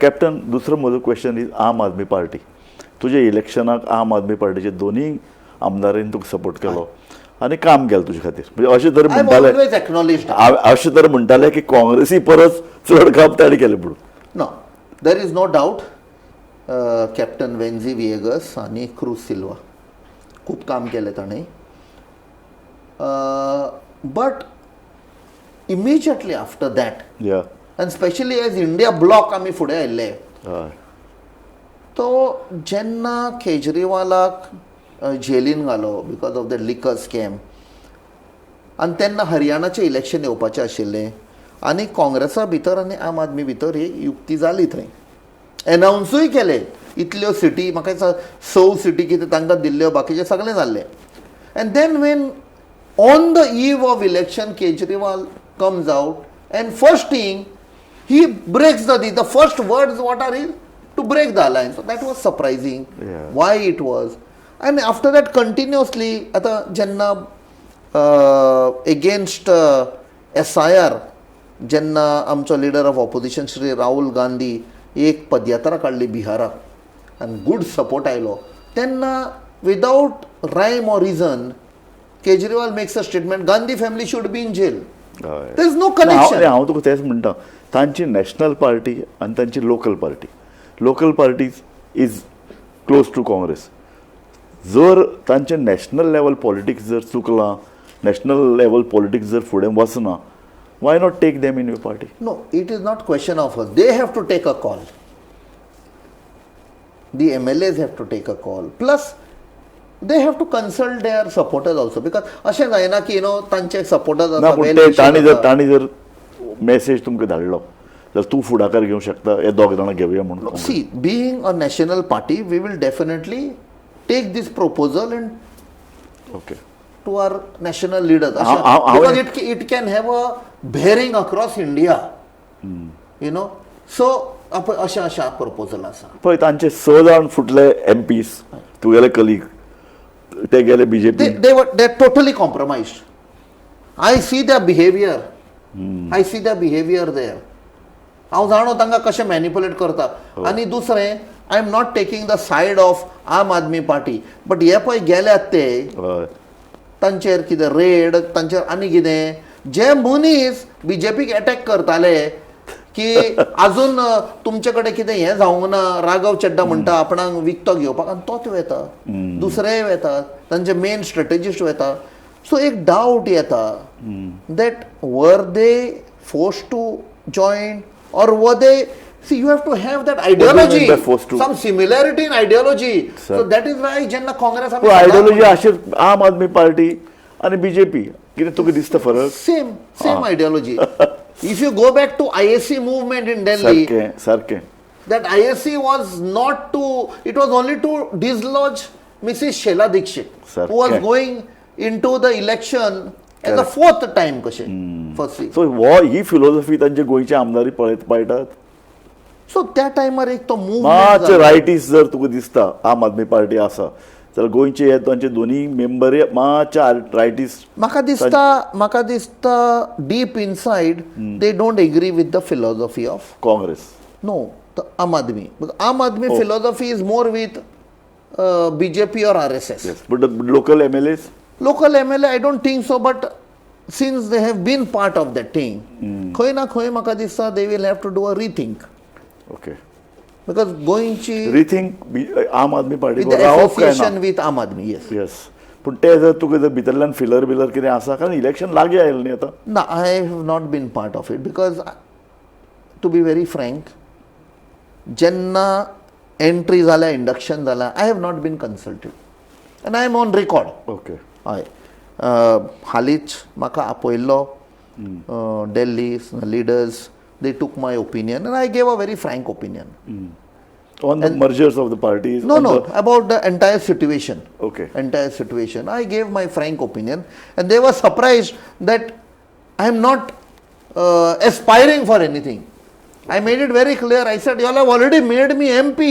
Captain, दुसरो म्हजो question is आम आदमी पार्टी. तुजे इलेक्शनाक आम आदमी पार्टीचे दोनूय आमदारांनी तुका सपोर्ट केलो आनी काम केलें तुजे खातीर. म्हणजे अशें तर I म्हणटाले ऑलवेज एक्नॉलेज. अशें तर म्हणटाले की काँग्रेसी परस चड काम ताणें केलें म्हणून. No, there is no doubt, Captain Venzy Viegas आनी क्रूज सिल्वा खूब काम केलें ताणें, but immediately after that and specially as India bloc आमी फुडें आयिल्ले, तो जेन्ना केजरीवालाक जेलीन घालो because of the liquor scam आनी तेन्ना हरियाणाचें इलेक्शन येवपाचें आशिल्लें आनी काँग्रेसा भितर आनी आम आदमी भितर ही युक्ती जाली. थंय एनावन्सूय केले, इतल्यो सिटी, म्हाका दिसता स सिटी कितें तांकां दिल्ल्यो, बाकीचें सगळें जाल्लें. And then when on the eve of election Kejriwal comes out and first thing he breaks the first words what are is to break the alliance. So that was surprising. Why it was. And after that continuously आता जेन्ना against SIR जेन्ना आमचो leader of opposition Shri Rahul Gandhi एक पदयात्रा काडली बिहाराक आनी good support आयलो, तेन्ना without rhyme or reason Kejriwal makes a statement, "Gandhi family should be in jail." There is no connection. हांव तुका तेंच म्हणटा, तांची नॅशनल पार्टी आनी तांची local party, local party is close to Congress. जर तांचें नॅशनल लेवल पॉलिटिक्स जर चुकलां, नॅशनल लेवल पॉलिटिक्स जर फुडें वचना, why not take them in your party? No, it is not question of us. They have to take a call. The MLAs have to take a call. Plus, they have to consult their supporters also because अशें जायना की you know तांचे supporters ना, पूण ते तांणी जर message तुमकां धाडलो जाल्यार तूं फुडाकार घेवंक शकता, हे दोग जाणां घेवया म्हणून? See, being a national party, we will definitely take this proposal and to our national leaders. Because it can have a bearing across India. So, अशें अशें प्रपोजल आसा. पळय, तांचे स जाण फुटले एमपीस, तुगेले कलीग, ते गेले BJP. They're totally compromised. I see their behavior. I see their behavior there. हांव जाणो तांकां कशें मॅनिपुलेट करता. आनी दुसरें, I am not taking the side of Aam Aadmi Party, but हे पळय गेल्यात ते, तांचेर कितें रेड, तांचेर आनी कितें, जे मनीस बीजेपीक एटॅक करताले की अजून तुमचे कडेन कितें हें जावंक ना, राघव चड्डा म्हणटा आपणाक विकतो घेवपाक, आनी तोच वेता, दुसरेय वेतात, तांचे मेन स्ट्रेटेजिस्ट वेता. सो एक डावट येता that were they forced to join or were they, see, you have to have that ideology, mean by forced to? Some similarity in ideology. Sir. So that is why जेन्ना काँग्रेस पूण ideology अशें आम Aadmi party आनी BJP कितें तुका दिसता फरक? Same, same ideology. If you go back to ISC movement in Delhi, सारकें सारकें. That ISC was not to, it was only to dislodge Mrs. Sheila Dikshit, who was सारकें. Going into the election as the fourth time कशें, firstly. So हो ही philosophy तांचे गोंयचे आमदारी पळयत पाळटात. So त्या टायमार एक तो मातशे मुवमेंट रायटीस जर तुका दिसता आम आदमी पार्टी आसा जाल्यार गोंयचे हे तांचे दोनूय मेंबर मातशे रायटीस. म्हाका दिसता deep inside they don't agree with the philosophy of Congress. No, the Aam Aadmi. Because Aam Aadmi philosophy is more with BJP or RSS. Yes, but local MLAs? Local MLA, I don't think so, but since they have been part of that thing, खंय ना खंय म्हाका दिसता they will have to do a rethink. Because गोंयची rethink Aam Aadmi party with the रावप काय ना? Association with Aam Aadmi, yes. Yes, पूण ते जर तुका जर भितरल्यान फिलर बिलर कितें आसा, कारण इलेक्शन लागीं आयलें न्ही आतां. ना, I have not been part of it because, to be very frank, जेन्ना एंट्री जाल्या, इंडक्शन जाला, I have not been consulted and I am on record. हय, हालींच म्हाका आपयल्लो Delhi leaders, they took my opinion and I gave a very frank opinion. On the mergers of the parties? No, about the entire situation. Entire situation. I gave my frank opinion and they were surprised that I am not aspiring for anything. I made it very clear. I said, "You all have already made me MP."